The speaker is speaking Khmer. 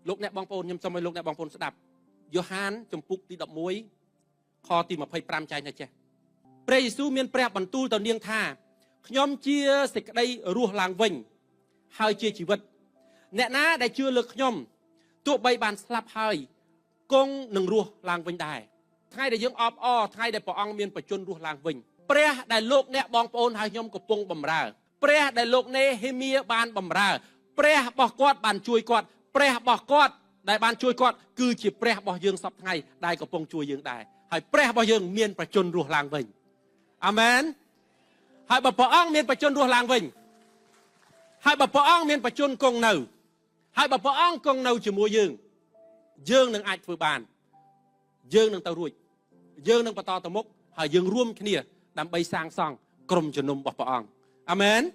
លោកអ្នកបងប្អូន ខ្ញុំសូមឲ្យលោកអ្នកបងប្អូនស្ដាប់ យ៉ូហានជំពូកទី11 ខទី25 ចែងថាចេះ ព្រះយេស៊ូវមានព្រះបន្ទូលទៅនាងថា ខ្ញុំជាសេចក្តីរស់ឡើងវិញ ហើយជាជីវិត អ្នកណាដែលជឿលើខ្ញុំ ទោះបីបានស្លាប់ហើយ គង់នឹងរស់ឡើងវិញដែរ។ ថ្ងៃដែលយើងអបអរ ថ្ងៃដែលព្រះអង្គមានប្រជញ្ញរស់ឡើងវិញ ព្រះដែលលោកអ្នកបងប្អូនហើយខ្ញុំកំពុងបម្រើ ព្រះដែលលោកនេហេមៀបានបម្រើ ព្រះរបស់គាត់បានជួយគាត់ ព្រះរបស់គាត់ដែលបានជួយគាត់ គឺជាព្រះរបស់យើងសពថ្ងៃដែលកំពុងជួយយើងដែរ ហើយព្រះរបស់យើងមានប្រជញ្ញរស់ឡើងវិញ អាមែន។ ហើយបើព្រះអង្គមានប្រជញ្ញរស់ឡើងវិញ ហើយបើព្រះអង្គមានប្រជញ្ញគង់នៅ ហើយបើព្រះអង្គគង់នៅជាមួយយើង យើងនឹងអាចធ្វើបាន យើងនឹងទៅរួច យើងនឹងបន្តទៅមុខ ហើយយើងរួមគ្នាដើម្បីសាងសង់ក្រុមជំនុំរបស់ព្រះអង្គ អាមែន។